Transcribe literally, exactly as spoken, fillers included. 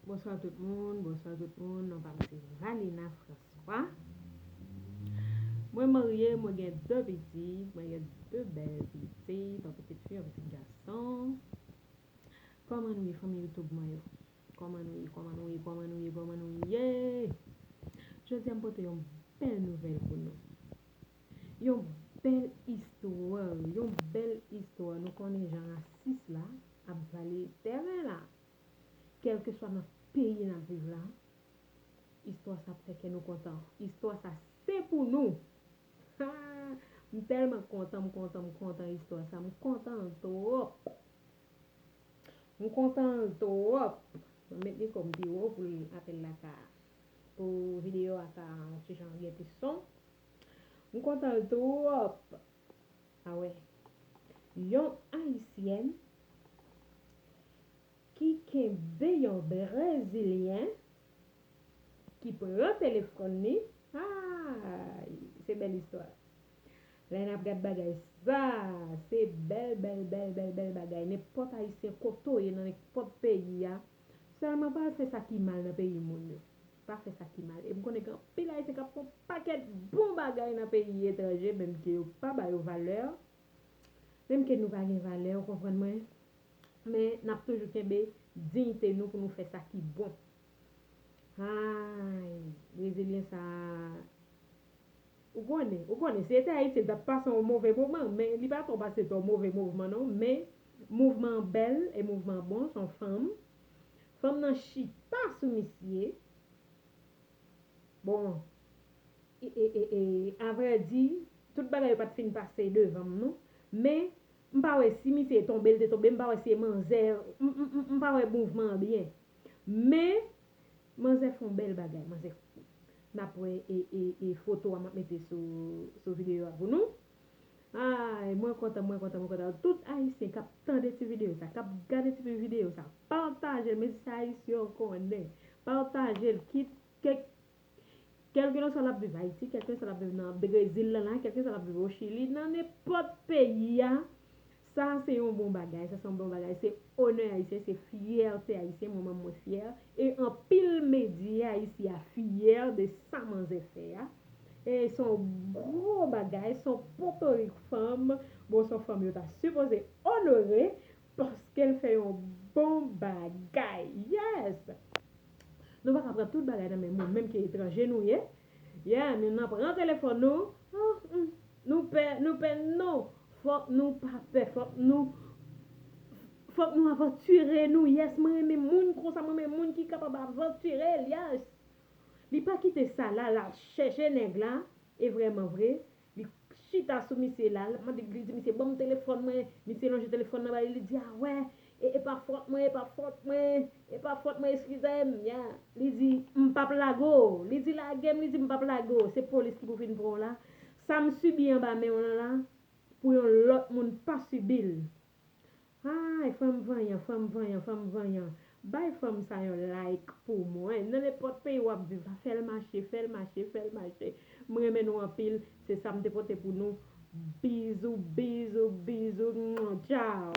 Bonswa tout moun, bonswa tout moun. Non pa m se Valina François. Mwen marye, mwen gen de pitit, mwen gen de bèl pitit, yon pitit fi, yon pitit gason. Kòman nou ye, fanmi YouTube mwen yo? Kòman nou ye, kòman nou ye, kòman nou ye, kòman nou ye? Jodi a m pote yon bèl nouvèl pou nou. Yon bèl istwa, yon bèl istwa. Nou konnen jan rasis la ap vale tèren la. Kèlkeswa nan peyi n ap viv la, istwa sa ap fè kè nou kontan. Istwa sa se pou nou. Ha! M tèlman kontan, m kontan, m kontan istwa sa. M kontan l twòp. M kontan l twòp. Mwen met mikwo m pi wo pou l apèl la ka, pou videyo a ka yon ti jan gen ti son. M kontan l twòp. A wè. Yon ayisyèn ki kenbe yon brezilyen ki pran telefòn li. Ay, se bèl istwa. Lè n ap gad bagay sa, se bèl, bèl, bèl, bèl, bèl bagay. Nenpòt ayisyen kote w ye nan nenpòt peyi a, sèlman pa al fè sa ki mal nan peyi moun yo. Pa fè sa ki mal. E m konnen gen anpil ayisyen k ap fè yon pakèt bon bagay nan peyi etranje, menm ke yo pa ba yo valè. Menm ke nou pa gen valè, ou konprann mwen? Men n ap toujou kenbe diyite nou pou nou fè sa ki bon. Ay, brezilyen sa, ou konnen, ou konnen, si se te Ayiti, l t ap pase yon move moman, men li pa twò pase twò move mouvman non, men mouvman an bèl e mouvman an bon, se yon fanm. Fanm nan chita sou misye. Bon, e, e, e, e, avrèdi, tout bagay yo pa t fin pase devan m non. Men, m pa wè si misye tonbe, l te tonbe, m pa wè si e manzè, m, m, m, m pa wè mouvman an byen. Men, manzè fè yon bèl bagay, manzè. N ap wè e, e, e foto a m ap mete sou, sou videyo a pou nou. Ay, mwen kontan, mwen kontan, mwen kontan. Tout ayisyen k ap tande ti videyo sa, k ap gade ti videyo sa, pataje l, men se ayisyen yo konnen. Pataje l, kit, kèk, kèlkelanswa l ap viv Ayiti, kèlkelanswa l ap viv nan Brezil lan la, kèlkelanswa l ap viv o Chili, nan nenpòt peyi a, sa se yon bon bagay, sa se yon bon bagay. Se onè ayisyen, se fyète ayisyen, mwen menm mwen fyè. E anpil medya isi a fyè de sa manzè fè a. E se yon gwo bagay, se yon potorik fanm. Bon, se yon fanm yo ta sipoze onore paske l fè yon bon bagay. Yes! Nou pa ka pran tout bagay nan men moun, menm ke etranje nou ye. Yeah, nou nan pran telefòn nou. Oh, mm. Nou pè, nou pè, non. Fòk nou pa pè, fòk nou, fòk nou avantire nou. Yes, mwen renmen moun konsa, mwen renmen moun ki kapab avantire l, yes. Li pa kite sa la, l al chèche nèg la, e vrèman vre, li chita sou misye la, l ap mande, li di misye, "Ban m telefòn mwen," misye lonje telefòn nan ba li, li di, "A wè, e, e pa fòt mwen, e pa fòt mwen, e pa fòt mwen, eskize m," ya. Li di, "M p ap lage w," li di, "Lage m," li di, "M p ap lage w, se polis ki pou vin pran w la. Sa m sibi anba men w lan la, pou yon lòt moun pa sibi l." Ay, fanm vanyan, fanm vanyan, fanm vanyan. Bay fanm sa yon like pou mwen. Nan nenpòt peyi w ap viv la, fè l mache, fè l mache, fè l mache. Mwen renmen nou anpil. Se sa m te pote pou nou. Bizou, bizou, bizou. Tchao.